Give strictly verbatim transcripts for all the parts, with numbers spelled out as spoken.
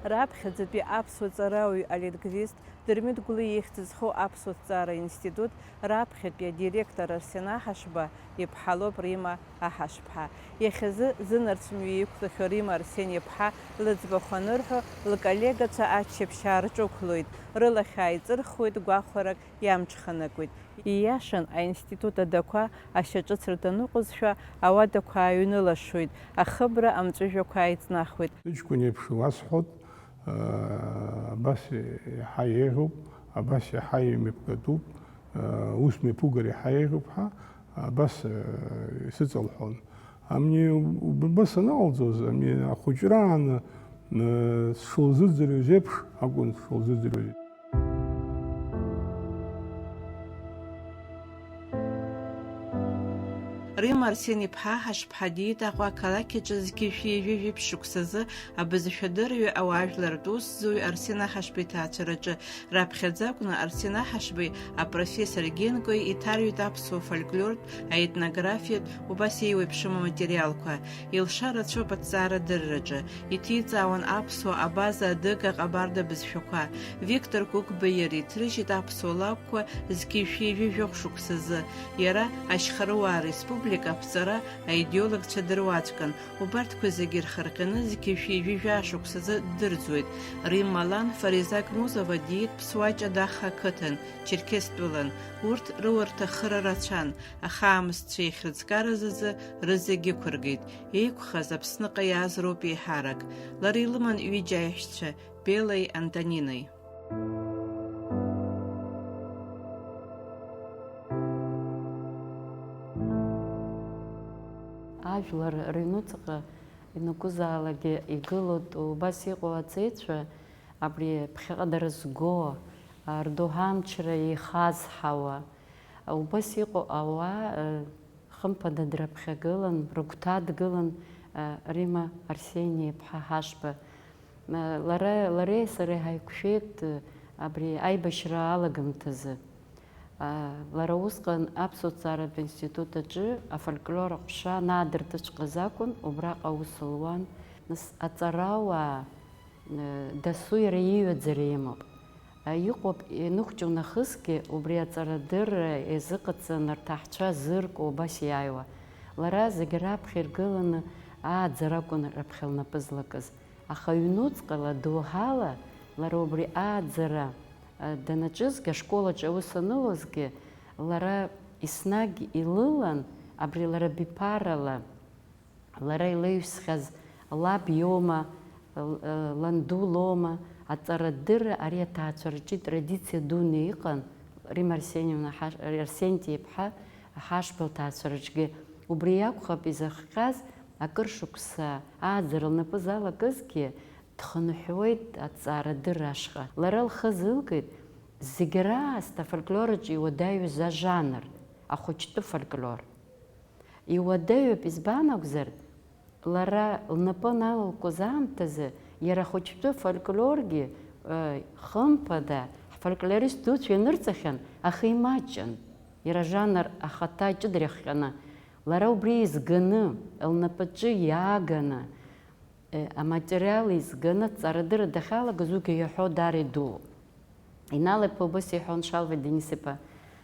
Раԥхьаӡатәи аԥсуа ҵарауаҩ алингвист Дырмит Гәлиа ихьӡ зхоу аԥсуа ҭҵаара институт раԥхьатәи адиректор Арсен Аҳашба иԥҳа лоуп Рима Аҳашԥҳа. Иахьазы зынарцә мҩа иқәлахьоу Рима Арсен-иԥҳа лыӡбахә анырҳәо, лколлегацәа аччаԥшь аарҿықәлоит, рылахь ааиҵырхуеит гәахәарак иамҽханакуеит. Ииашан, аинститут адақәа ашьаҿыцра даныҟәызшәа, ауадақәа ааҩнылашоит, ахыбра амҵәыжәҩақәа ааиҵнахуеит. Сыҷкәын еиԥш иуасҳәоит, аа, абас иаҳа еиӷьуп, абас иаҳа имҩаԥгатәуп, аа, ус мҩаԥугар иаҳа еиӷьуп ҳәа, абас, аа, исыҵалҳәон. Амни убас аныҟалҵоз, ами ахәыҷрааны, э, сшылзыӡырҩыз еиԥш акәын сшылзыӡырҩыз. Рима Арсен-иԥҳа Ҳашԥҳа диит Аҟәа ақалақь аҿы зқьи жәшәи ҩажәи жәиԥшь шықәсазы абызшәадырҩы ауаажәларратә усзуҩ Арсен Аҳашба иҭаацәараҿы. Раԥхьаӡа акәны Арсен Аҳашбеи апрофессор Генкои иҭарҩит аԥсуа фольклортә, аетнографиатә, убас еиуеиԥшым аматериалқәа. Илшара рацәоуп аҭҵаарадырраҿы. Иҭиҵаауан аԥсуа, абаза, адыга, аҟабарда бызшәақәа. Виктор Кәыкәбеи иареи иҭрыжьит аԥсуа лакәқәа зқьи жәшәи ҩажәи жәохә шықәсазы. Иара Ашьхаруаа республика аԥҵара аидеологцәа дыруаӡәкын. Убарҭқәа зегьы ирхырҟьаны зқьи жәшәи ҩажәи жәаа шықәсазы ддырӡуеит. Римма лан Фариза Гмузова диит Ԥсуа Ҷадаха ақыҭан, Черқьестәылан. Урҭ рыуа-рҭахыра рацәан, аха аамсҭцәа иахьрыцкараз азы рызегь ықәыргеит. Еиқәхаз Аԥсныҟа иааз роуп еиҳарак. Лара илыман ҩыџьа аиҳәшьцәа, Беллеи Антонинеи. Ажәлар рыҩнуҵаҟа ианакәызаалакгьы игылоит убас иҟоу аҵеицәа, абри ԥхьаҟа дара зго, а, рдоуҳа амчра еихазҳауа, убас иҟоу ауаа, э, хымԥада дрыԥхьагылан, рыгәҭа адгылан, э, Рима Арсени-иԥҳа Ҳашба. Э, лара, лареи сареи ҳаиқәшәеит, э, абри аибашьра алагамҭазы. Лара усҟан Аԥсуа ҭҵааратә институт аҿы афольклор аҟәша анаадыртыҵәҟьаз акәын, убраҟа аус луан. Нас аҵарауаа, дасу иара ииҩаӡара имоуп. Иҟоуп, ианыхәҷу нахысгьы, убри аҵарадырра иазыҟаҵан, арҭ аҳцәа зырку убас иааиуа. Лара зегь раԥхьа иргыланы ааӡара акәын раԥхьа лнапы злакыз. Аха ҩнуҵҟала, доуҳала, лара убри ааӡара, а, данаҿызгьы, ашкол аҿы аус анылозгьы, лара еснагь илылан, абри лара биԥарала, лара илеиҩсхьаз лаб иоума, л-, э, ланду лоума, аҵарадырра ари аҭаацәараҿы итрадициа дуны иҟан, Римма Арсеньевна Ҳаш-, Арсентиа-иԥҳа Ҳашба лҭаацәараҿгьы. Убри иакәхап изыхҟьаз, акыр шықәса ааӡара лнапы залакызгьы, дхынҳәуеит аҭҵаарадырра ашҟа. Лара лхы азылкит, зегь раасҭа афольклор аҿы иуадаҩыз ажанр, ахәыҷтәы фольклор. Иуадаҩуп, избан акәзар, лара лнапы аналылкуаз аамҭазы, иара ахәыҷтәы фольклоргьы, э, хымԥада, ҳфольклорист дуцәа ианырҵахьан, аха имаҷын, иара ажанр ахаҭа ҷыдара иахҟьаны. Лара убри изганы, лнапаҿы иааганы, Е, аматериал изганы аҭҵаарадырра дахьалагаз уигьы иаҳәо даара идууп. Инал-иԥа убас иҳәон, Шалва Денис-иԥа,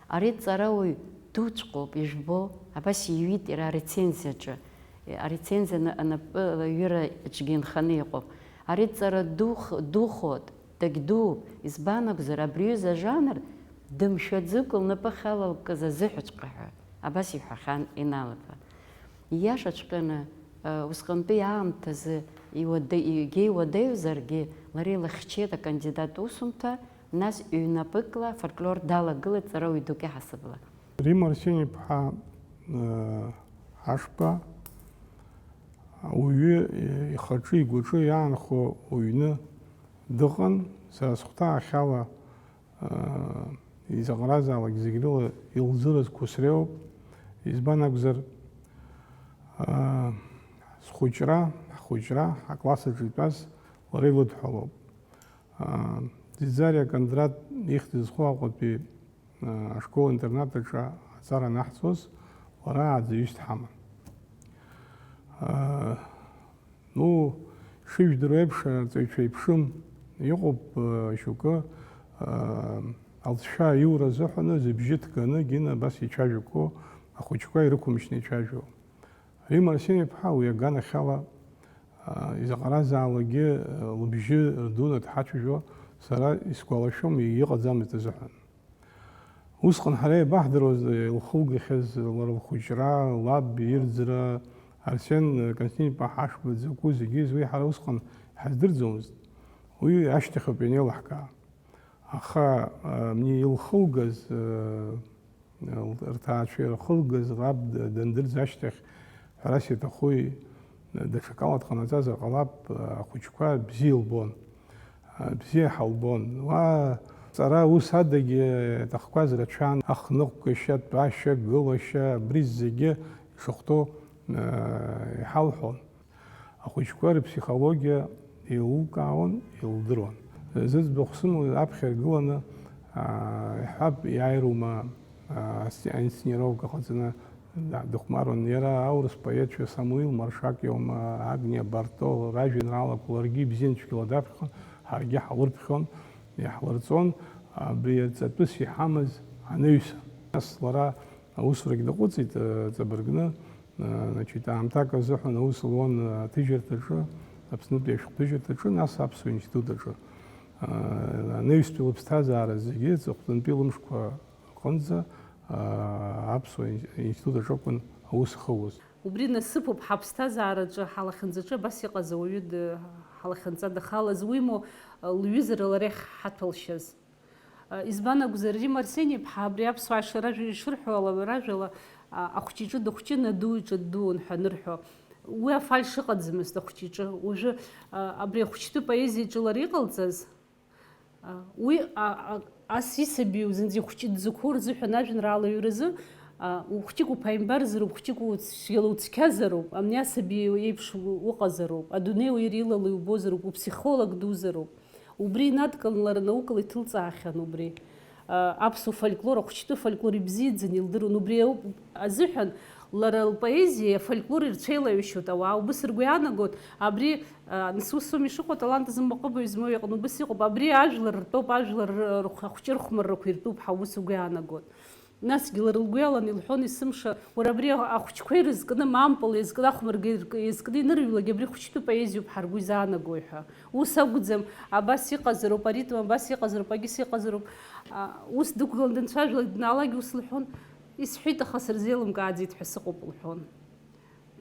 ари ҵарауаҩ дуҵәҟьоуп, ижәбо, абас иҩит иара арецензиаҿы. Е, арецензиа на-, анапы лаҩыра аҿгьы инханы иҟоуп. Ари ҵара дух-, духоит, дагьдууп, избан акәзар, абри аҩыза ажанр дымшәаӡыкәа лнапы ахьалалкыз азыҳәаҵәҟьа ҳәа, абас иҳәахьан Инал-иԥа. Ииашаҵәҟьаны, усҟантәи аамҭазы иуада-, егьа иуадаҩзаргьы, лара илыхьчеит акандидат усумҭа, нас ҩнапыкла афольклор далагылеит ҵарауаҩ дук иаҳасабала. Римма Арсен-иԥҳа, э, Ҳашба, ауаҩы ихаҿы, игәаҿы иаанхо уҩны дыҟан, сара схәҭаахьала, аа, изаҟаразаалак зегь рыла илзыразқәоу среиуоуп. Избан акәзар, аа, схәыҷра, ҳхәыҷра, акласс аҿы итәаз лара илыдҳәалоуп. Аа, Ӡиӡариа Кондрат ихьӡ зху Аҟәатәи, аа, ашкол-интернат аҿы аҵара анаҳҵоз, лара аӡаҩыс дҳаман. Аа, Ну, Шыжәдыруа еиԥш, арҵаҩцәа еиԥшым. Иҟоуп, э, шьоукы, э, алҵшәа аиура азыҳәаны зыбжьы ҭганы Гина абас ицәажәақәо ахәыҷқәа ирықәымшьны ицәажәо. Римма Арсен-иԥҳа уи аганахьала, э, изаҟаразаалакгьы, э, лыбжьы рдуны дҳацәажәо сара исгәалашәом, иҟаӡамызт азыҳәан. Усҟан ҳара еибаҳдыруаз, илхылгахьаз лара лхәыҷра, лаб ирӡра, Арсен Константин-иԥа Ҳашба дзакәу зегьы уи ҳара усҟан ҳаздырӡомызт. Уи ашьҭахьоуп ианеилаҳкаа. Аха, а, абни илхылгаз, а, рҭаацәа ирхылгаз лаб д-, дандырӡ ашьҭахь, ҳәарас иаҭахуи, даҽакала дҟанаҵазар ҟалап, ахәыҷқәа бзиа илбон. Бзиа ҳалбон. Уа ҵара ус адагьы иаҭахқәаз рацәан, ахныҟәгашьа, атәашьа, агылашьа, абри зегьы ишахәҭоу, э, иҳалҳәон. Ахәыҷқәа рыԥсихологиа еилукаауан, еилдыруан. Зыӡбахә сымоу аԥхьа иргыланы, аа, иҳәап, иааирума, аа, асци-, аинсценировка ҟаҵаны, да-, дыхәмаруан. Иара аурыс поетцәа Самуил Маршак иоума, Агния Барто ражәеинраалақәа ларгьы ибзиан цәгьала даԥхьон, ҳаргьы ҳалырԥхьон, иаҳлырҵон, абри аҵатәыс иҳамаз анаҩсан. Нас лара аусурагь даҟәыҵит, э, ҵабыргны, э, значит, аамҭак азыҳәан аус луан, э, аҭыжьырҭаҿы, Аԥснытәи ашәҟәҭыжьырҭаҿы, нас Аԥсуа институт аҿы. Э, анаҩстәи лыԥсҭазаара зегьы аҵыхәтәантәи лымшқәа рҟынӡа, э, Аԥсуа ин-, институт аҿы акәын аус ахылуаз. Убри насыԥуп ҳаԥсҭазаараҿы, ҳалахьынҵаҿы абас иҟаз ауаҩы д-, ҳалахьынҵа дахалаз, уимоу, лҩызара лара иахьҳаҭәалшьаз. Избан акәзар, Римма Арсен-иԥҳа абри аԥсуаа шаражәа ишырҳәо ала, ражәала, а, ахәҷы иҿы дыхәҷын, аду иҿы ддуун ҳәа анырҳәо, уи афальш ыҟаӡамызт ахәҷы иҿы. Уажәы, а, абри ахәҷтәы поезиаҿы лара иҟалҵаз, а, уи, а, а, ас исабиу зынӡа ихәҷы дзықәу рзыҳәан ажәеинраала аҩразы, а, ухәҷык уԥааимбарзароуп, хәҷык уцәгьала уцқьазароуп, абни асаби еиԥш у-, уҟазароуп, адунеи уаҩы илала иубозароуп, упсихолог дузароуп. Убри инадкылан лара наукала иҭылҵаахьан убри. А, аԥсуа фольклор, ахәыҷтәы фольклор ибзиаӡаны илдыруан. Убри ауп азыҳәан лара лпоезиеи афольклори рцәеилаҩашьоит ауаа. Убыс ргәы иаанагоит, абри, а, нас ус ауми ишыҟоу, аталант зымбаҟыбаҩ змоу иҟны убыс иҟоуп. Абри ажәлар ртәоуп, ажәлар р-, рхәы-, ахәҷы рхәмаррақәа иртәуп ҳәа ус угәы иаанагоит. Насгьы лара лгәы иалан илҳәон, есымша, уара абри ахәыҷқәа ирызкны, мампыл иазкны, ахәмарга ирк-, иазкны инырыҩлогь абри хәыҷтәы поезиоуп ҳаргәы изаанагои ҳәа. Ус акәӡам, абас иҟазароуп, аритм абас иҟазароуп, агьыс иҟазароуп. А, ус дықәгылан данцәажәалак, днаалак ус лҳәон, исҳәеит, аха сырзеилымкааӡеит ҳәа сыҟоуп, лҳәон.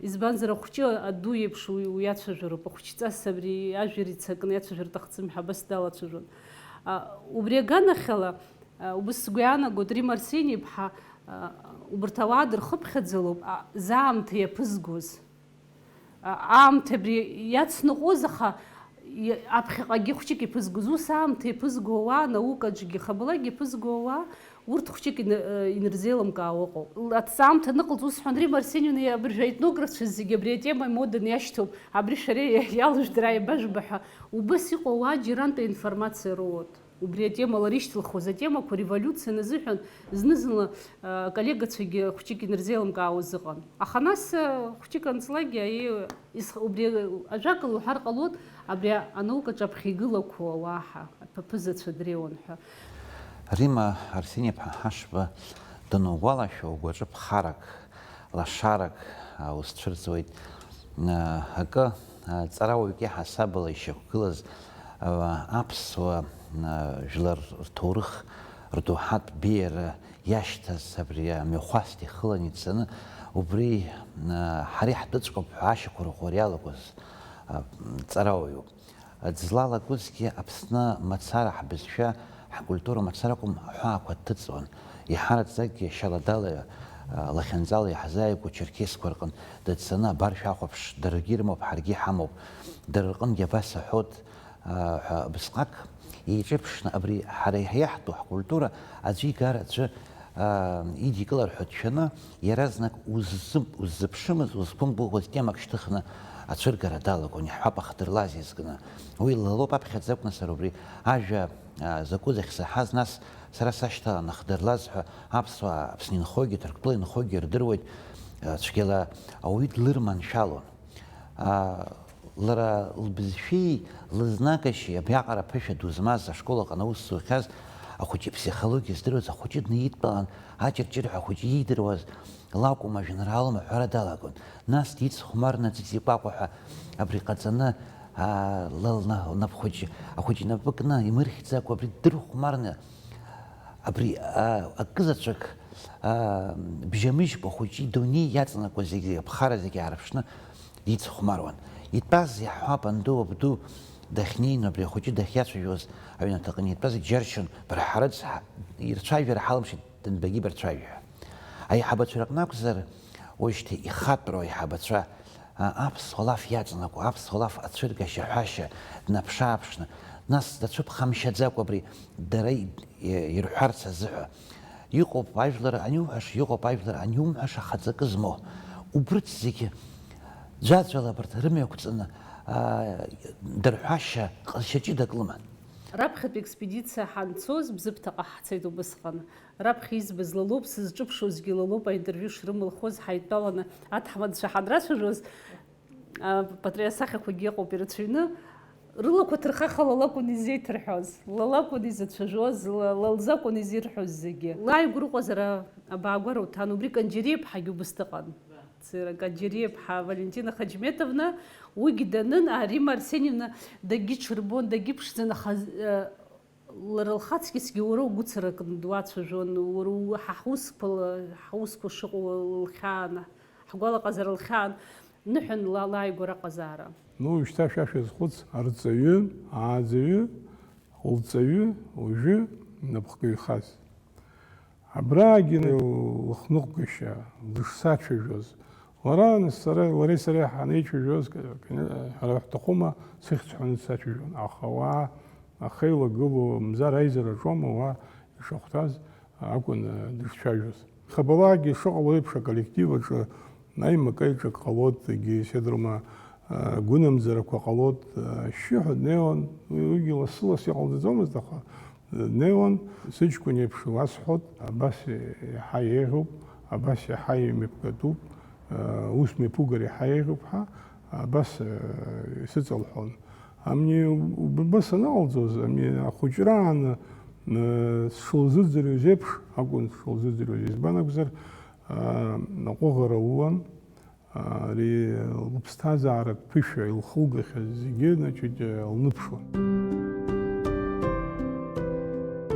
Избанзар, ахәҷы аду иеиԥш уи, уи ацәажәароуп, ахәҷҵас абри ажәҩар ицакны иацәажәар аҭахӡам ҳәа абас далацәажәон. А, убри аганахьала, а, убыс сгәы иаанагоит, Римма Арсен-иԥҳа, а, убарҭ ауаа дырхыԥхьаӡалоуп, а, заамҭа иаԥызгоз. А, аамҭа абри иацныҟәоз, аха и-, аԥхьаҟагьы хәҷык иаԥызгоз, ус аамҭа иаԥызго ауаа, наукаҿгьы, хабалагьы иаԥызго ауаа, урҭ хәҷык ин-, э, инырзеилымкаауа ыҟоуп. Аҭҵаамҭа аныҟалҵо, усҳәан, Римма Арсеньевна, абыржәы аетнографцәа зегьы абри атема имоданы иашьҭоуп, абри шәара иалыжәдара ааибажәба ҳәа, убас иҟоу ауаа џьарантәи аинформациа роуеит. Убри атемала ирышьҭылхуаз атемақәа револиуциа назыҳәан зны-зынла, э, аколлегацәагьы хәҷык инырзеилымкаауаз ыҟан. Аха нас, э, хәҷык анҵлагьы, аиеи, ис-, убри ажәакала уҳәар ҟалоит, абри анаукаҿы аԥхьа игылақәоу ауаа ҳа-, аԥаԥызацәа дреиуан ҳәа. Римма Арсен-иԥҳа Ҳашба данугәалашәо, угәаҿы ԥхарак, лашарак, а, узцәырҵуеит. А, акы, а, ҵарауаҩык иаҳасабала ишьақәгылаз, а, аԥсуа, а, жәлар рҭоурых рдоуҳатә беиара иашьҭаз абри амҩахәасҭа ихылан ицаны, убри, а, ҳара иаҳтәыҵәҟьоуп ҳәа ашьақәырӷәӷәара иалагоз, а, ҵарауаҩуп. Дзлалагозгьы Аԥсны мацара ҳбызшәа, ҳкультура мацара акәым, аҳәаақәа дҭыҵуан. Иҳараӡакгьы шьаладала, а, лахьынҵала иаҳзааигәоу Черкесқәа рҟын дыццаны, абар шәахәаԥш, даргьы ирымоуп, ҳаргьы иҳамоуп, дара рҟынгьы абас аҳәот, а, ҳәа убысҟак еиҿырԥшны абри ҳара иаҳтәу ҳкультура аӡәы игар, аӡәы, а, идикылар ҳәа дшәаны, иаразнак уззы-, уззыԥшымыз, узқәымгәыӷуаз темак шьҭыхны ацәыргара далагон, иаҳҳәап, ахдырлаз иазкны. Уи лалоуп аԥхьаӡа акәны сара убри ажәа, а, закәу захьсаҳаз, нас сара сашьҭалан ахдырлаз ҳәа аԥсуаа Аԥсны инхогьы, Ҭырқәтәыла инхогьы ирдыруеит, а, цәгьала ауаҩы длырманшәалон. А, Лара лбызшәеи лызнагашьеи абриаҟара ԥышәа ду змаз, ашкол аҟны аус зухьаз ахәыҷы иԥсихологиа здыруаз ахәыҷы днаидтәалан, аҷырҷырҳәа ахәыҷы иидыруаз лакәым, ажәеинраала маҳәара далагон. Нас дицхәмарны аӡы зикәакәа ҳәа абри ҟаҵаны, аа, ла-, лна-, лнапхәыҷы, ахәыҷы инапы кны, имырхьӡакәа абри ддырхәмарны, абри, аа, акызаҵәык, аа, бжьамыжькәа ахәыҷы идунеи иаҵанакуа зегьы, аԥхара зегьы аарԥшны дицхәмаруан. Итәаз иаҳҳәап, анду, абду дахьнеин, абри ахәыҷы дахьиацәажәоз аҩнаҭаҟны итәаз џьаршьон, бара ҳарыцҳа, ирцәажәара ҳалымшеит, данбагьы барцәажәа ҳәа. Аиҳабацәа рыҟны акәзар, уажәшьҭа ихатәроу аиҳабацәа, а, аԥсуа лаф иаҵанакуа, аԥсуа лаф ацәыргашьа ҳәашьа днаԥш-ааԥшны, нас дацәыԥхамшьаӡакәа абри дара и-, и-, ирҳәарц азыҳәа. Иҟоуп ажәлар аниуҳәаша, иҟоуп ажәлар аниумҳәаша хаҵакы змоу. Убырҭ зегьы ӡәаӡәала абарҭ рымҩақәҵаны, а, дырҳәашьа ҟазшьа ҷыдак лыман. Раԥхьатәи експедициа ҳанцоз Бзыԥҭаҟа ҳцеит убысҟан. Раԥхьа избаз лалоуп, сызҿыԥшуазгьы лалоуп, аинтервиу шрымылхуаз ҳаидтәаланы аҭаҳмадцәа ҳанрацәажәоз, а, патриарх сахьақәагьы ыҟоуп ирацәаҩны, рылақәа ҭырхаха лалакәын изеиҭырҳәоз, лалакәын изацәажәоз, ла-, ла лзакәын изирҳәоз зегьы. Лааигәа рыҟазара абаагәара уҭан, убри Канџьариа иԥҳагьы убыс дыҟан. Цира Канџьариа иԥҳа Валентина Хаџьметовна, уигьы данын, а, Римма Арсеньевна дагьыҽырбон, дагьыԥшӡан, аха, э, лара лхаҵкьысгьы уара угәы царакны дуацәажәон, уара у-, ҳа ҳусқәа ла-, ҳусқәа шыҟоу лхьаан, ҳгәалаҟазара лхьаан, ныҳәан ла-, лааигәара аҟазаара. Ну, уажәшьҭа шәа шәазхәыц, арҵаҩы, ааӡаҩы, лҵаҩы, уажәы напхгаҩхаз. Абраагьы лыхныҟәгашьа дышсацәажәоз, лара, сара, лареи сареи ҳанеицәажәоз, ҳара ҳҭахума, сыхьӡ ҳәаны дсацәажәон, аха уа ахеилагылоу, мзар аизара аҿоума уа ишахәҭаз акәын дышцәажәоз. Хабалакгьы шыҟало еиԥш, аколлектив аҿы аимак-аиҿак ҟалоит, егьи седрума, а, гәынамӡарақәа ҟалоит, а, ашьшьыҳәа днеиуан, уи, уигьы лассы-лассы иҟалҵаӡомызт, аха, а, днеиуан, сыҷкәын еиԥш уасҳәоит, абас иаҳа еиӷьуп, абас иаҳа имҩаԥгатәуп, а, ус мҩаԥугар иаҳа еиӷьуп ҳәа, абас, а, исыҵалҳәон. Амни убас аныҟалҵоз, амни ахәыҷраан, а, сшылзыӡырҩыз еиԥш акәын сшылзыӡырҩыз, избан акәзар, а, аҟәыӷара улан, а, ари лыԥсҭазааратә ԥышәа илхылгахьаз зегьы, значит, а, лныԥшуан.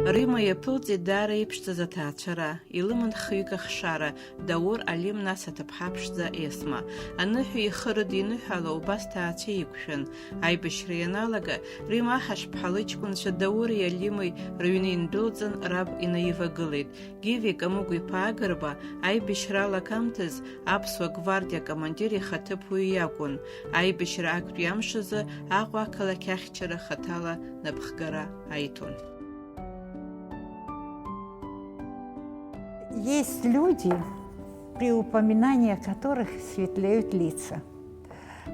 Рима иаԥылҵеит даара иԥшӡаз аҭаацәара, илыман хҩык ахшара, Даур Алим, нас аҭыԥҳа ԥшӡа Есма. Аныҳәа ихы рыдиныҳәало убас ҭаацәа иқәшәан. Аибашьра ианалага, Рима Ахашԥҳа лыҷкәынцәа Даури Алими рыҩны индәылҵын, раб инаивагылеит. Гиви Камыгә-иԥа Агрба аибашьра алагамҭаз аԥсуа гвардиа акомандир ихаҭыԥуаҩ иакәын. Аибашьра актәи амш азы Аҟәа ақалақь ахьчара хаҭала напхгара аиҭон. Есть люди, при упоминании которых светлеют лица.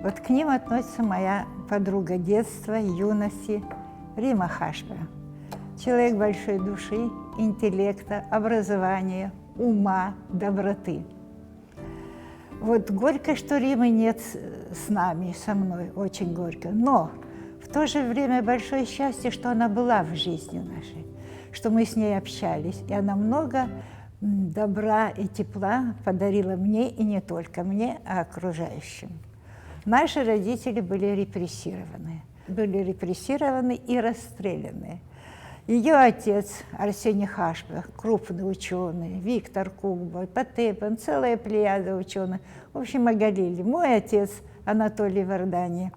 Вот к ним относится моя подруга детства, юности Рима Хашпа. Человек большой души, интеллекта, образования, ума, доброты. Вот горько, что Римы нет с, с нами, со мной, очень горько. Но в то же время большое счастье, что она была в жизни нашей, что мы с ней общались. И она много, м, добра и тепла подарила мне, и не только мне, а окружающим. Наши родители были репрессированы. Были репрессированы и расстреляны. Ее отец Арсений Хашба, крупный ученый, Виктор Кугба, Потепин, целая плеяда ученых. В общем, оголили. Мой отец Анатолий Вардани,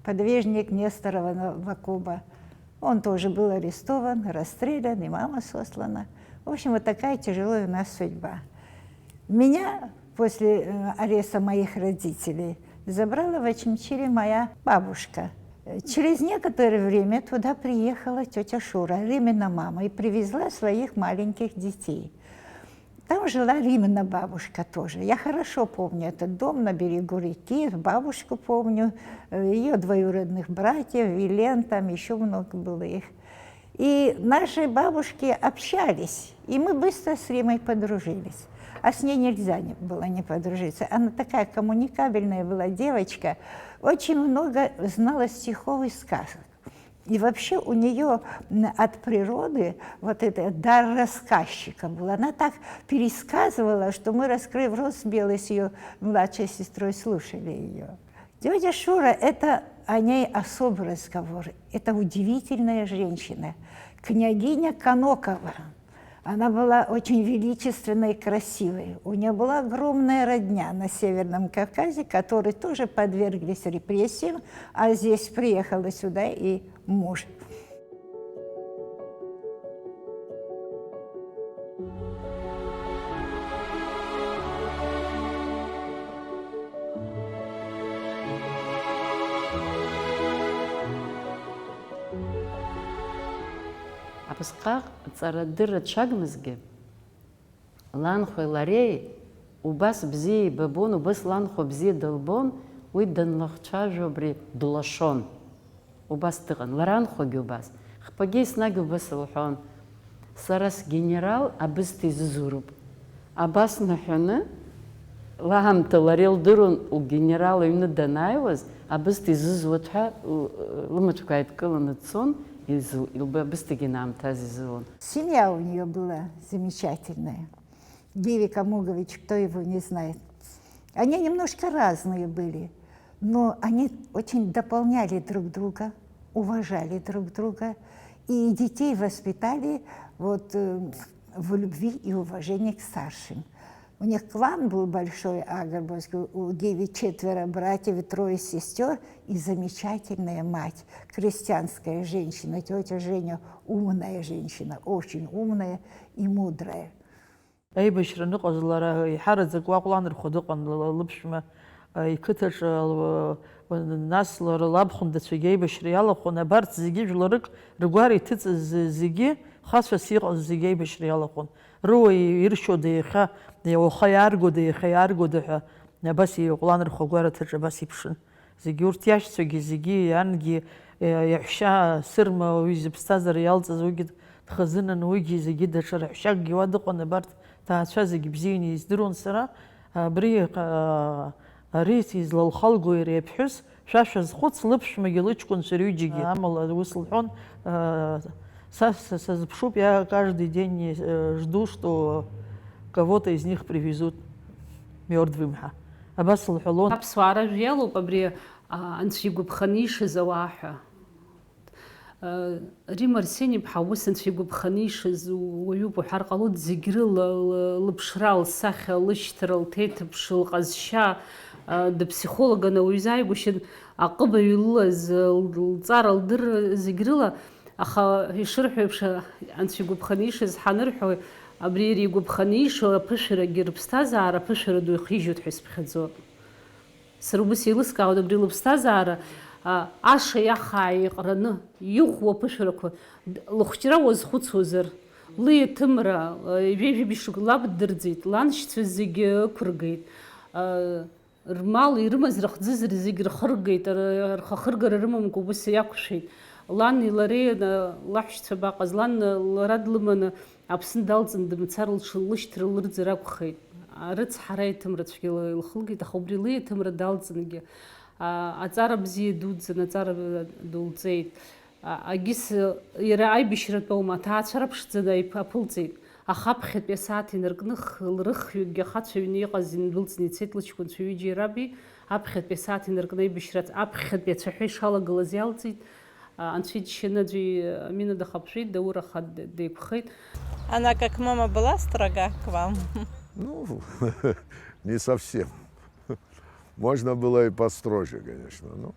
подвижник Несторова Вакуба. Он тоже был арестован, расстрелян, и мама сослана. В общем, вот такая тяжелая у нас судьба. Меня после, э, ареста моих родителей забрала в Очамчире моя бабушка. Э, через некоторое время туда приехала тетя Шура, Римина мама, и привезла своих маленьких детей. Там жила Римина бабушка тоже. Я хорошо помню этот дом на берегу реки, бабушку помню, э, её двоюродных братьев, Вилен, там ещё много было их. И наши бабушки общались, и мы быстро с Римой подружились. А с ней нельзя не, было не подружиться. Она такая коммуникабельная была девочка, очень много знала стихов и сказок. И вообще у нее от природы вот этот дар рассказчика был. Она так пересказывала, что мы, раскрыв рот, с Белой, с ее младшей сестрой, слушали ее. Тетя Шура, это о ней особый разговор. Это удивительная женщина. Княгиня Канокова. Она была очень величественной и красивой. У нее была огромная родня на Северном Кавказе, которые тоже подверглись репрессиям, а здесь приехала сюда и муж. Абысҟак ҵарадырра дшагмызгьы, ланхәеи лареи убас бзиа еибабон, убас ланхәа бзиа дылбон, уи данлахцәажәо абри длашон. Убас дыҟан, лара анхәагьы убас. Хԥагьы еснагь убас лҳәон, сара сгенерал абысҭа изызуроуп. Абас наҳәаны, лаамҭа лара илдыруан, лгенерал аҩны данааиуаз, абысҭа изызуеит ҳәа, л-, лымаҭәақәа ааидкыланы дцон, изу-, илб-, абысҭагьы аамҭаз изылон. Семья у нее была замечательная. Геви Камугович, кто его не знает. Они немножко разные были, но они очень дополняли друг друга, уважали друг друга, и детей воспитали вот, э, в любви и уважении к старшим. У них клан был большой, Агарбовский, у Геви четверо братьев и трое сестер, и замечательная мать, крестьянская женщина, тетя Женя, умная женщина, очень умная и мудрая. Аибашьра аныҟаз лара еиҳараӡак уа Ҟәланырхәа дыҟан, ла-, лыԥшәма, а, иқыҭаҿы, а, нас лара лабхәындацәагьы аибашьра иалахәын, абарҭ зегьы жәларык ргәара иҭыҵыз зегьы, хацәас иҟаз зегьы аибашьра иалахәын. Рыуа иршьода иахьа, уаха иааргода, иахьа иааргода ҳәа, абас Ҟәланырхәа агәараҭаҿы абас иԥшын. Зегьы урҭ иашьцәагьы, зегьы иангьы, э, иаҳәшьа Сырма уи зыԥсҭазаара иалҵыз уигьы дхазынан, уигьы зегьы даҽа раҳәшьакгьы уа дыҟан, абарҭ ҭаацәа зегьы бзианы издыруан сара. Абри, а, ари излалхалго иара иԥҳәыс, шәа шәазхәыц, лыԥшәмагьы лыҷкәынцәа рҩыџьагьы. Амала ус лҳәон, а, са, са сазыԥшуп, я каждый день, э, жду, что кого-то из них привезут мёртвым ҳәа. Абас лҳәалон. Аԥсуаа ражәа иалоуп абри, а, анцәа игәаԥханы ишаз ауаа ҳәа. А, Римма Арсеньеԥҳа ус анцәа игәаԥханы ишаз уаҩуп уҳәар ҟалоит, зегь рыла ла-, лыԥшра, лсахьа, лышьҭра, лҭеиҭыԥш, лҟазшьа, а, дыпсихологын, ауаҩы изааигәышьан, аҟыбаҩ илылаз, л-, лҵара, лдырра, зегь рыла, аха ишырҳәо еиԥш, анцәа игәаԥханы ишаз ҳанырҳәо, абри иара игәаԥханы ишо аԥышәарагьы рыԥсҭазаара аԥышәара ду ихижьоит ҳәа исыԥхьаӡоит. Сара убас еилыскаауеит абри лыԥсҭазаара, а, аша иахаа еиҟраны, иӷәӷәоу аԥышәарақәа, д-, лыхәҷра уазхәыцуазар, лиеҭымра, а, ҩажәи жәибжь шықәса лаб ддырӡит, ланшьцәа зегьы ықәыргеит, а, рмал ирымаз рыхӡызар зегь рхыргеит, р-, рхахыргара рымамкәа убас иақәшәеит. Лани лареи, а, лаҳәшьцәа абаҟаз, лан, а, лара длыманы, Аԥсны далҵын дымцар лҽы-, лышьҭра лырӡыр акәхеит. Арыцҳара аиҭымра цәгьала илхылгеит, аха убри лиеҭымра далҵынгьы, а, аҵара бзиа дуӡӡан, аҵара ду лҵеит. А, агьыс, иара аибашьратәоума, аҭаацәара ԥшӡаны аиԥ-, аԥылҵеит. Аха аԥхьатәи асааҭ инаркны х-, лрыхҩыкгьы ахацәа аҩны иҟаз индәылҵны ицеит лыҷкәынцәа ҩыџьеи раби, аԥхьатәи асааҭ инаркны аибашьра аԥхьатәи ацәаҳәа ишалагылаз иалҵит. А, анцәа иџьшьаны аӡәы, а, Амина дахаԥшәеит, Даур аха д-, деиқәхеит. Она как мама была строга к вам? Ну, не совсем. Можно было и построже, конечно. Ну,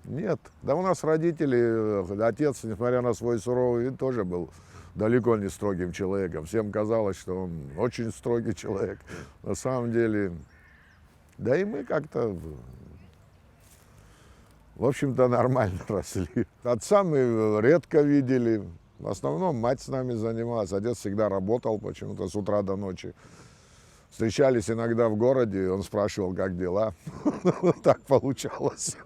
нет. Да у нас родители, э, отец, несмотря на свой суровый вид, тоже был далеко не строгим человеком. Всем казалось, что он очень строгий человек. На самом деле, да и мы как-то, в общем-то, нормально росли. Отца мы редко видели. В основном мать с нами занималась. Отец всегда работал почему-то с утра до ночи. Встречались иногда в городе, и он спрашивал, как дела. Так получалось.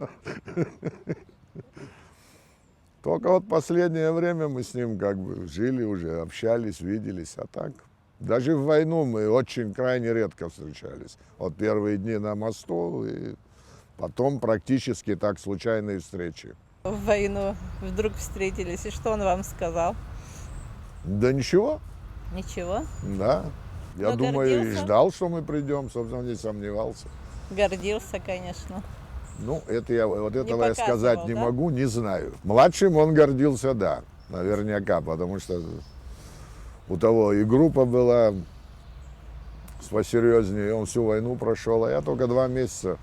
Только вот последнее время мы с ним как бы жили уже, общались, виделись, а так Даже в войну мы очень крайне редко встречались. Вот первые дни на мосту, и потом практически так, случайные встречи. В войну вдруг встретились, и что он вам сказал? Да ничего, Ничего. Да. Я Но думаю, и гордился? Ждал, что мы придем, собственно, не сомневался. Гордился, конечно. Ну, это я, вот этого я показывал, сказать не да? Могу, не знаю. Младшим он гордился, да, наверняка, потому что у того и группа была посерьезнее, он всю войну прошел, а я только два месяца.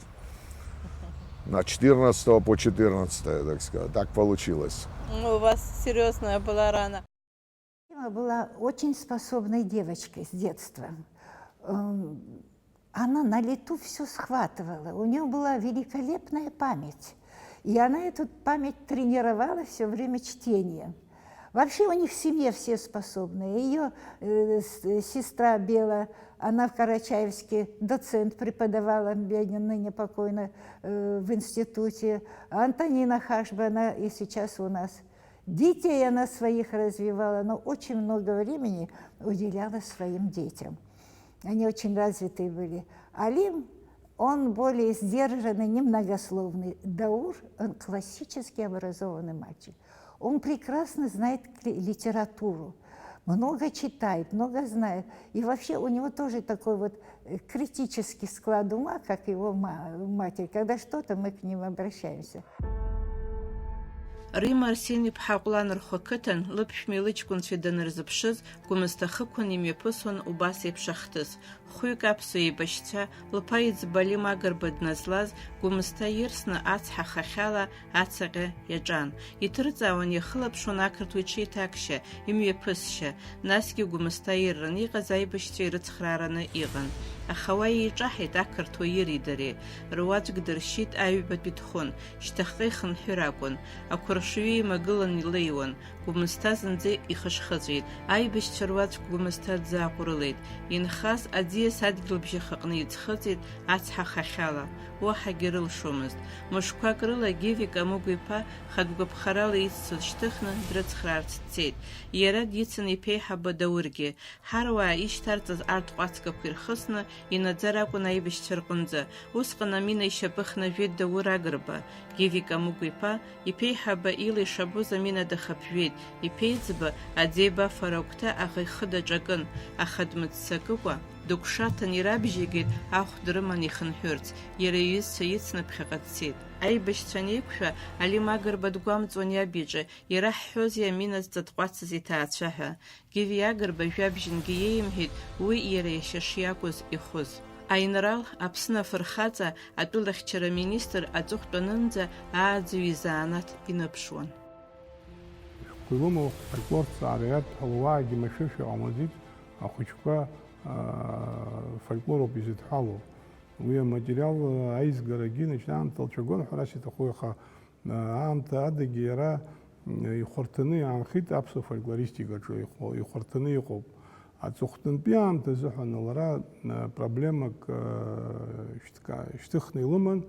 На четырнадцатого по четырнадцатое, так сказать, так получилось. Ну, у вас серьезная была рана. Рима была очень способной девочкой с детства. Эм, Она на лету все схватывала. У нее была великолепная память. И она эту память тренировала все время чтением. Вообще у них в семье все способные. Ее сестра Бела, она в Карачаевске доцент преподавала, ныне покойно, э, в институте. Антонина Хашба, она и сейчас у нас. Детей она своих развивала, но очень много времени уделяла своим детям. Они очень развитые были. Алим, он более сдержанный, немногословный. Даур, он классически образованный мальчик. Он прекрасно знает кли- литературу, много читает, много знает. И вообще у него тоже такой вот э, критический склад ума, как его ма- матери. Когда что-то, мы к ним обращаемся. Рима Арсен-иԥҳа Ҟәланырхәа қыҭан лыԥшәмеи лыҷкәынцәеи данырзыԥшыз, Гәымсҭа хықәан имҩаԥысуан убас еиԥш ахҭыс. Хәҩык аԥсуа еибашьцәа, лԥа иӡба Алим Агрба дназлаз, Гәымсҭа ирсны ацҳа хахьала ацаҟьа иаҿан. Иҭырҵаауан, иахылаԥшуан ақырҭуа иҽеиҭакшьа, имҩаԥысшьа, насгьы Гәымсҭа ирраны иҟаз аибашьцәа ирыцхраараны иҟан. Аха уа еиҿаҳаит ақырҭуа ири дареи. Руаӡәк дыршьит, аҩбатәи дхәын, шьҭахьҟа ихынҳәыр акәын. Ақәыршҩы имагылан илеиуан, Гәымсҭа зынӡа ихышхыҵәеит. Аибашьцәа руаӡәк Гәымсҭа дзааҟәрылеит. Инхаз аӡиас адгьылбжьахаҟны иӡхыҵит ацҳа хахьала. Уаҳагьы рылшомызт. Мышқәак рыла Гиви Камыгә-иԥа хатә гәаԥхарала иццоз шьҭыхны дрыцхраарц дцеит. Иара дицын иԥеиҳаба Даургьы. Ҳаруаа ишьҭарҵаз арҭ ҟәацгақәа ирхысны инаӡар акәын аибашьцәа рҟынӡа. Усҟан амина ишьапы хнажәеит Даур Агрба, Гиви Камыгә-иԥа, иԥеиҳаба ила ишабоз амина дахаԥжәеит, иԥеиӡба аӡеибафара агәҭа аӷа ихы даҿакын, аха дмыццакыкәа, дыгәшаҭан ирабжьеигеит ахә дрыманы ихынҳәырц, иара иҩызцәа ицны ԥхьаҟа дцеит. Аибашьцәа анеиқәшәа, Алим Агрба дгәамҵуан иаб иҿы, ираҳҳәозеи амина зҵатҟәацыз иҭаацәа ҳәа. Гиви Агрба жәабжьынгьы иеимҳәеит уи иара иашьа шиакәыз ихәыз. Аинрал, Аԥсны афырхаҵа, атәылахьчара аминистр аҵыхәтәанынӡа ааӡаҩ изанааҭ иныԥшуан. Шәҟәқәа илымоу фольклорҭҵаара иадҳәалоу уаагьы машәыршәа иҟамлаӡеит, ахәыҷқәа, аа, фольклороуп изыдҳәалоу. Уи аматериал аизгарагьы наџьнатә аамҭа лцәагон ҳәарас иҭаху, аха, аа, аамҭа адагьы иара, м, ихәарҭаны иаанхеит аԥсуа фольклористикаҿы, ихәа-, ихәарҭаны иҟоуп. Аҵыхәтәантәи аамҭа азыҳәан лара, аа, проблемак, аа, шьҭка-, шьҭыхны илыман,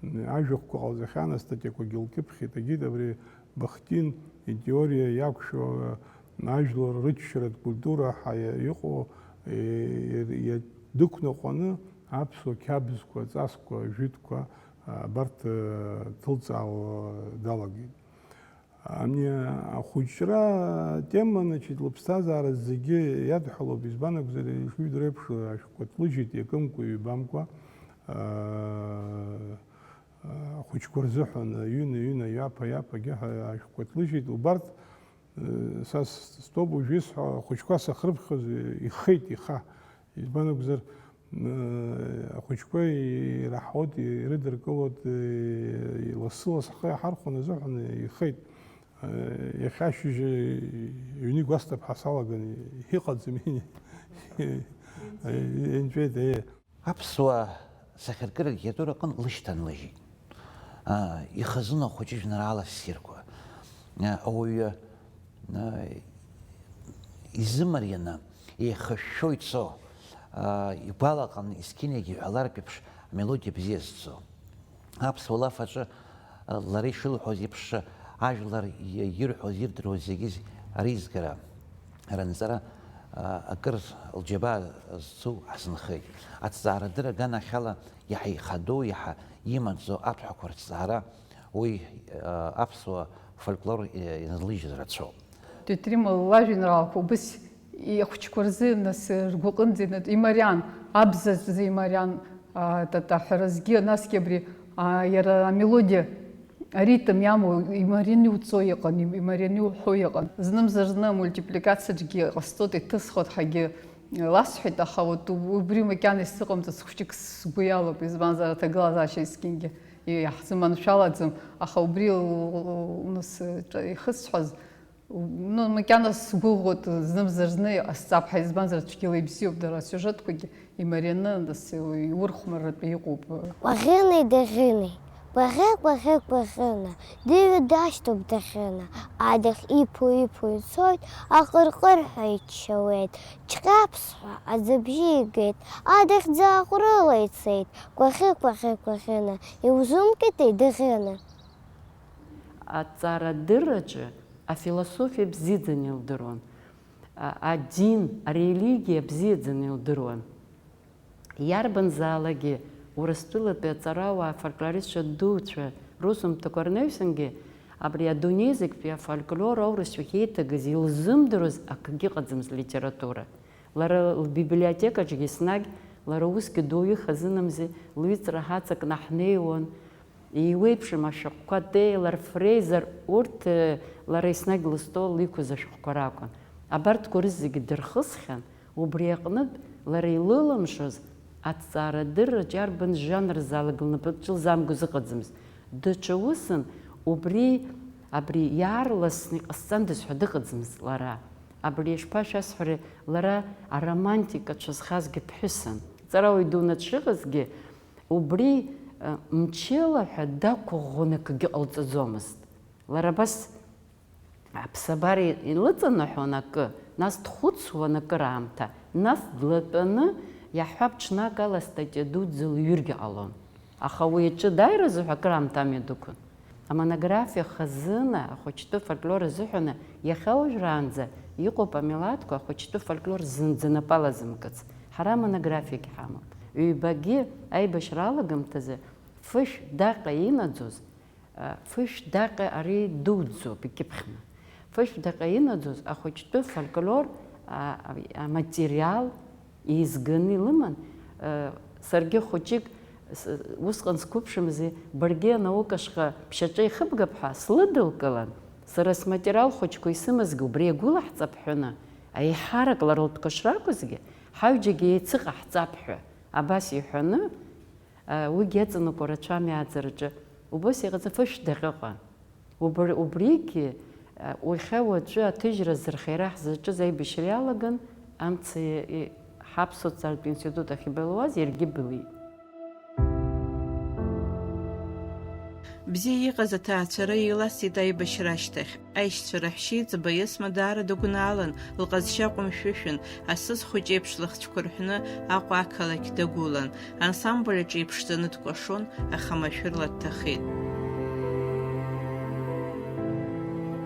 м, ажәахәқәа ҟалҵахьан, астатиақәагьы лкьыԥхьит, агьит абри Бахтин итеориа иақәшәо, ажәлар рыччаратә культура ҳәа иа-, иҟоу, е-, е-, дықәныҟәаны аԥсуа қьабзқәа, ҵасқәа, жәытәқәа, абарҭ, э, ҭылҵаауа далагеит. Ани ахәыҷра атема, значит, лыԥсҭазаара зегьы иадҳәалоуп, избан акәзар, ишыжәдыруа еиԥш, ашәҟәқәа ҭлыжьит иакымкәа, ҩбамкәа. Э, ахәыҷқәа рзыҳәан, ҩына-ҩына, ҩаԥа-ҩаԥагьы ҳәа ашәҟәқәа ҭлыжьит. Убарҭ, э, са с-, стәоуп уажә исҳәо, ахәыҷқәа сахьрыԥхьоз, ихеит иха. Избан акәзар, э, ахәыҷқәа ираҳауеит, ирыдыркылоит, э, лассы-лассы ҳхы иаҳархәон азыҳәан ихеит. Э, иахьа ашьыжь, э, ҩны игәасҭап ҳәа салаган, иҟаӡам, инҵәеит, э. Аԥсуаа сахьаркыратә литература аҟынтә лышьҭанлыжьит. Аа, ихазын ахәыҷы жәеинраала ссирқәа. Аа, ауаҩы, аа, изымарианы, еихышәшәо ицо, аа, игәалаҟан есқьынагьы иҳәалартә еиԥш амелодиа бзиа зҵо. Аԥсуа лаф аҿы, аа, лара ишылҳәоз еиԥш, ажәлар ирҳәоз, ирдыруаз зегьы реизгара, ранҵара акыр лџьабаа зцу ҳзынхеит. Аҭҵаарадырра аганахьала иаҳа ихадоу, иаҳа имаҵзо аԥҳәақәа рҭҵаара уи аԥсуа фольклор иназлыжьыз рацәоуп. Тетрима лажәеинраалақәа убыс ихәыҷқәа рзы, нас, ргәаҟынӡа инатә имариан, абзаҿ рзы имариан, а, тата ҳәаразгьы, насгьы абри, а, иара амелодиа, аритм иамоу имарианы иуҵо иҟан, им-, имарианы иуҳәо иҟан. Знымзар-зны амультипликациаҿгьы ҟасҵоит, иҭысхуеит ҳәагьы ласҳәеит, аха вот убри макьана исзыҟамҵац хәыҷык сгәы иалоуп, избанзар аҭагылазаашьа есқьынгьы иаҳзыманшәалаӡом, аха убри л-, л-, нас, ҿа-, ихысҳәаз, Ну, макьана сгәыӷуеит, знымзар-зны иҟасҵап ҳәа, избанзар, цәгьала ибзиоуп дара асиужетқәагьы, имарианы, нас, иурхәмарратәы иҟоуп. Кәаӷьыни Даӷьыни. Кәаӷьы, кәаӷьы, кәаӷьына, дыҩуа дашьҭоуп Даӷьына. Адаӷь иԥо, иԥо ицоит, аҟырҟырҳәа иччауеит. Џьҟьаԥсҳәа аӡыбжьы игеит, адаӷь ӡааҟәрыла ицеит. Кәаӷьы, кәаӷьы, кәаӷьына, иузумкитеи Даӷьына? Аҭҵаарадырраҿы афилософиа бзиаӡаны илдыруан, а-, адин, арелигиа бзиаӡаны илдыруан. Иарбанзаалакгьы Урыстәылатәи аҵарауаа, афольклористцәа дуцәа русумҭақәа рнаҩсангьы абри адунеи зегьтәи афольклор аурысшәахь еиҭагаз илзымдыруаз акгьы ыҟаӡамызт литература. Лара лбиблиотекаҿгьы еснагь, лара усгьы дуаҩы хазынамзи, лҩыҵра ҳацакны ҳнеиуан. Еиуеиԥшым ашәҟәқәа, Тейлор, Фрейзер, урҭ, э, лара еснагь лыстол иқәыз ашәҟәқәа ракәын. Абарҭқәа рызегьы дырхысхьан, убри аҟнытә лара илылымшоз аҭҵаарадырраҿ иарбан жанрзаалак лнапаҿы лзамгоз ыҟаӡамызт. Даҽа усын убри, абри иаарласны иҟасҵандаз ҳәа дыҟаӡамызт лара. Абри ишԥашәасҳәари, лара аромантикацәа зхазгьы ԥҳәысын. Ҵарауаҩ дуны дшыҟазгьы, убри, э, мчыла ҳәа дақәыӷәӷәаны акгьы ҟалҵаӡомызт. Лара абас аԥсабара илыҵанаҳәон акы, нас дхәыцуан акыраамҭа, нас длатәаны, иаҳҳәап, ҽнакала астатиа дуӡӡа лҩыргьы ҟалон. Аха уи аҿы дааиразы ҳәа акыраамҭа амҩа дықәын. Амонографиа хазына ахәыҷтәы фольклор азыҳәаны иахьа уажәраанӡа иҟоуп амилаҭқәа ахәыҷтәы фольклор зынӡа напы алазымкыц. Ҳара амонографиагь ҳамоуп. Ҩбагьы аибашьра алагамҭазы Фышә Даҟьа инаӡоз, а, Фышә Даҟьа ари дуӡӡоуп икьыԥхьны. Фышә Даҟьа инаӡоз ахәыҷтәы фольклор, а, а, аматериал еизганы илыман, э, саргьы хәыҷык с-, усҟан сқәыԥшымзи, баргьы анаука ашҟа ԥшьаҿа ихыбгап ҳәа слыдылкылан, сара сматериал хәыҷқәа исымазгьы убри иагәылаҳҵап ҳәаны, аиҳарак лара лтәқәа шракәызгьы, ҳаҩџьагьы еицыҟаҳҵап ҳәа, абас иҳәаны, э, уигьы аҵанакуа рацәами аӡараҿы, убас иҟаҵа Фышә Даҟьаҟа. Убри, убригьы, а, уахьа уаҵәы аҭыжьра азырхиара ҳзаҿыз аибашьра иалаган, амца и-, и-, ҳаԥсуа социалтә институт ахь ибылуаз иаргьы былит. Бзиа иҟаз аҭаацәара еиласит аибашьра ашьҭахь. Аишьцәа раҳәшьеиҵба Есма даара дыгәнаалан, лҟазшьа ҟәымшәышәын, асыс хәыҷ еиԥш лыхцәқәа рҳәны Аҟәа ақалақь дагәылан. Ансамбль аҿы иԥшӡаны дкәашон, аха машәырла дҭахеит.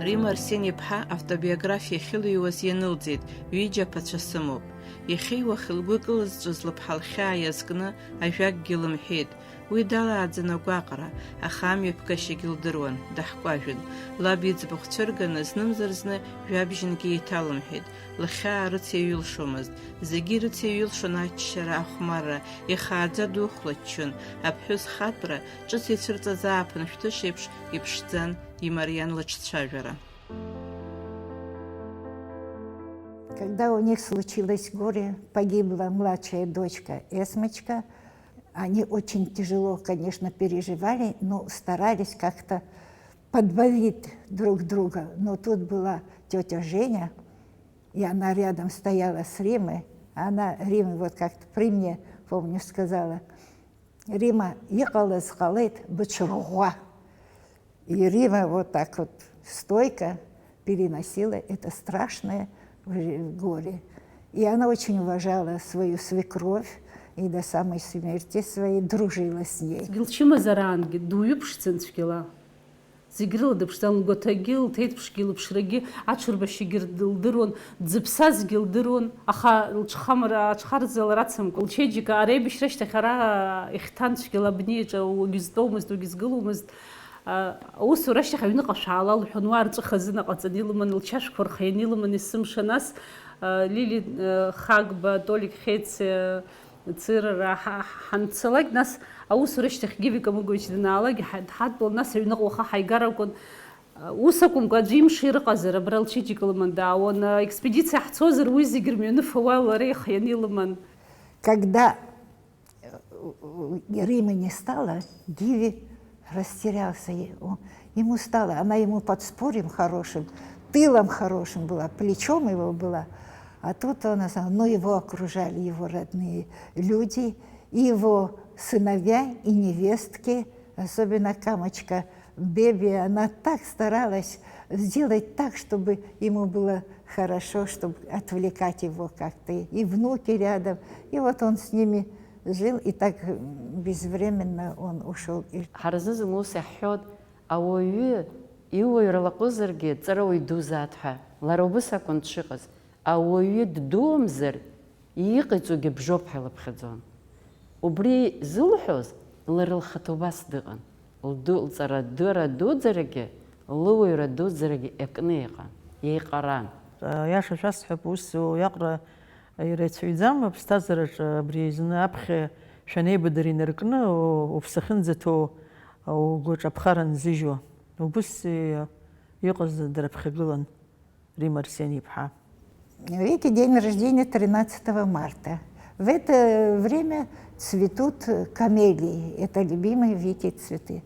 Римма Арсен-иԥҳа автобиографиа ахьылҩуаз ианылҵеит, ҩыџьа аԥацәа сымоуп. Иахьеиуахь лгәы кылызҵәаз лыԥҳа лхьаа иазкны ажәакгьы лымҳәеит. Уи далааӡан агәаҟра, аха амҩаԥгашьагьы лдыруан, даҳкәажәын. Лаб иӡбахә цәырганы, знымзар-зны жәабжьынгьы еиҭалымҳәеит. Лхьаа рыцеиҩылшомызт. Зегьы ирыцеиҩылшон аччара, ахәмарра, ихааӡа духәлаччон, аԥҳәыс хатәра, ҿыц ицәырҵыз ааԥын шәҭыш еиԥш иԥшӡан, имариан лыҿцәажәара. Когда у них случилось горе, погибла младшая дочка Эсмочка, они очень тяжело, конечно, переживали, но старались как-то подбодрить друг друга. Но тут была тётя Женя, и она рядом стояла с Римой. Она Риме вот как-то при мне, помню, сказала: «Рима, иҟалаз ҟалеит, быҽырӷәӷәа». И Рима вот так вот стойко переносила это страшное вре-, горе. И она очень уважала свою свекровь и до самой смерти своей дружила с ней. Цәгьа лчымазараангьы дуаҩы ԥшӡан цәгьала. Зегь рыла дыԥшӡан, лгәаҭагьы, лҭеиҭԥшгьы, лыԥшрагьы, аҽырбашьагьы лдыруан, дзыԥсазгьы лдыруан, аха лҽхамра, аҽхарза лара дцамкәа, лчеиџьыка ара еибашьра ашьҭахь ара ихьҭан цәгьала абни аҿы уагьызтәомызт, уагьызгыломызт. Аусура ашьҭахь аҩныҟа шәаала лҳәон, уа рҵәы хазына ҟаҵаны илыман, лчашәқәа рхианы илыман есымша, нас, Лили Хагба, Толик Хеце, Цырара ҳа-, ҳанцалак, нас аусура ашьҭахь Гиви Камыгәич данаалак, ҳа-, дҳадтәалан, нас аҩныҟа уаха ҳаигар акәын. Ус акәымкәа, аӡәы имшира ыҟазар, абра лчеиџьыка лыман даауан. Аекспедициа ҳцозар, уи зегь рмҩаныфа уа лара ихианы илыман. Когда э, Римы не стало, Гиви растерялся. И он- Ему стало, она ему подспорьем хорошим, тылом хорошим была, плечом его была. А тут он, но его окружали его родные люди, и его сыновья, и невестки, особенно Камочка Беби, она так старалась сделать так, чтобы ему было хорошо, чтобы отвлекать его как-то, и внуки рядом. И вот он с ними жил, и так безвременно он ушел. Ҳара зны-зынла ус иаҳҳәоит, ауаҩы иуаҩра лаҟәызаргьы, ҵарауаҩ дузаат ҳәа. Лара убыс акәын дшыҟаз. Ауаҩы ддуамзар, иҟаиҵогьы бжоуп ҳәа илыԥхьаӡон. Убри зылҳәоз, лара лхаҭа убас дыҟан. Лду-, лҵарадырра дуӡарагьы, лыуаҩра дуӡарагьы иакны иҟан, иеиҟаран. Аиаша шәасҳәап, ус уи аҟара иара ицәаҩӡам, аԥсҭазаараҿы абри зны аԥхьа шәанеибадыр инаркны, у-, уԥсы ахьынӡаҭоу, угәаҿ аԥхара нзыжьуа. Убыс и-, иҟаз драԥхьагылан. Римма Арсен-иԥҳа. Вики день рождения тринадцатого марта. В это время цветут камелии. Это любимые Вики цветы.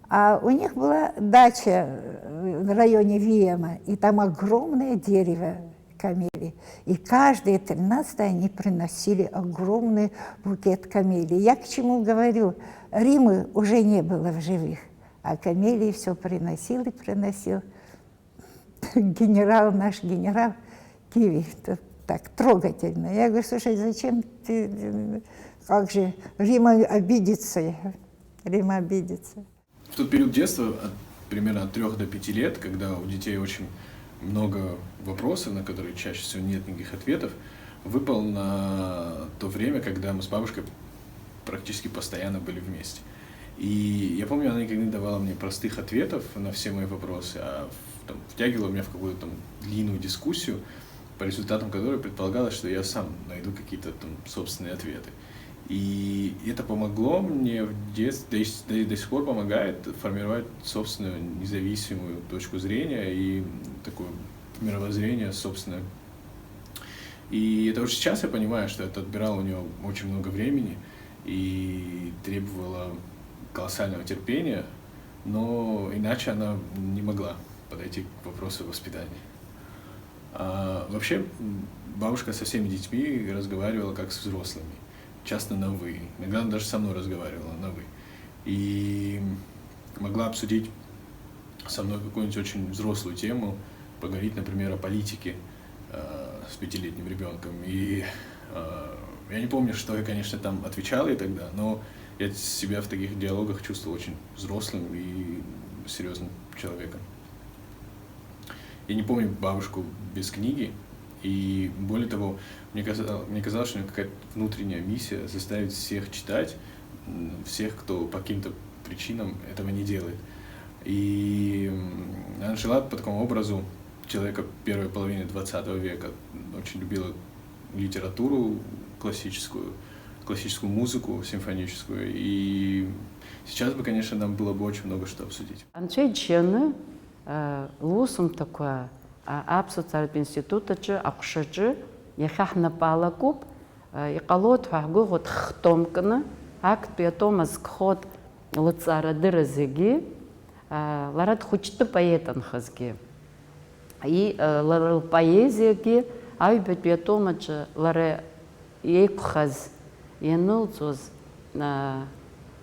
А у них была дача в районе Виема, и там огромное дерево камелии. И каждое тринадцатое они приносили огромный букет камелий. Я к чему говорю? Римы уже не было в живых, а камелии все приносил и приносил. Генерал, наш генерал Гиви, это так трогательно. Я говорю: «Слушай, зачем ты, как же Рима обидится, Рима обидится». В тот период детства, от примерно от трёх до пяти лет, когда у детей очень много вопросов, на которые чаще всего нет никаких ответов, выпал на то время, когда мы с бабушкой практически постоянно были вместе. И я помню, она никогда не давала мне простых ответов на все мои вопросы, а в- там, втягивала меня в какую-то там длинную дискуссию, по результатам которой предполагалось, что я сам найду какие-то там собственные ответы. И это помогло мне в детстве, да и с- да и до сих пор помогает формировать собственную независимую точку зрения и такое мировоззрение собственное. И это уже сейчас я понимаю, что это отбирало у нее очень много времени и требовало колоссального терпения, но иначе она не могла подойти к вопросу воспитания. А вообще, бабушка со всеми детьми разговаривала как с взрослыми, часто на «вы». Иногда она даже со мной разговаривала на «вы». И могла обсудить со мной какую-нибудь очень взрослую тему, поговорить, например, о политике э, с пятилетним ребенком. И э, я не помню, что я, конечно, там отвечал ей тогда, но я себя в таких диалогах чувствовал очень взрослым и серьезным человеком. Я не помню бабушку без книги, и более того, мне казалось, мне казалось, что у нее какая-то внутренняя миссия заставить всех читать, м, всех, кто по каким-то причинам этого не делает. И м, она жила по такому образу человека первой половины двадцатого века, очень любила литературу классическую, классическую музыку симфоническую. И сейчас бы, конечно, нам было бы очень много что обсудить. Анцәа иџьшьаны, лусумҭақәа аԥсуа ҭҵааратә институт аҿы, аҟәшаҿы иахьа ҳнапы алакуп. Иҟалоит ҳәа ҳгәыӷуеит хтомкны, актәи атом азкхоит лыҭҵаарадырра зегьы, лара дхәыҷтәы поетын хазгьы. И, лара лпоезиагьы аҩбатәи атом аҿы лара еиқәхаз, ианылҵоз,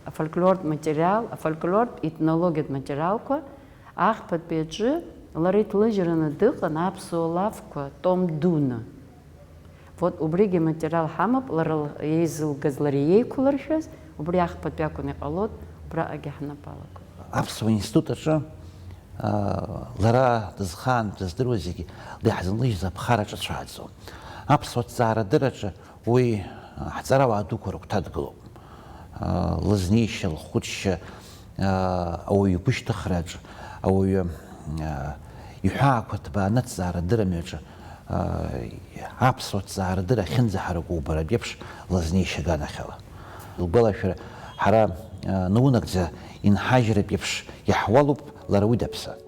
афольклортә материал, афольклортә етнологиатә материалқәа, ахԥатәи аҿы лара иҭлыжьраны дыҟан аԥсуа лафқәа том дуны. Вот убригьы аматериал ҳамоуп, лара л-, еизылгаз, лара иеиқәлыршәаз, убри ахԥатәи акәын, иҟалоит, убраҟагьы ҳнапы алакуп. Аԥсуа институт аҿы Лара дызхаан дыздыруа зегьы иаҳзынлыжьыз аԥхара ҿыцәааӡом. Аԥсуа ҭҵаарадырраҿы уи ҳҵарауаа дуқәа рыгәҭа дгылоуп. Лызнеишьа, лхәыцшьа, ауаҩы игәышьҭыхраҿы, ауаҩы иҳәаақәа ҭбааны аҭҵаарадырра мҩаҿы аԥсуа ҭҵаарадырра ахьынӡаҳараку убаратә еиԥш лызнеишьа аганахьала. Лгәалашәара ҳара наунагӡа инҳажьратә еиԥш иаҳуалуп, лара уи даԥсан.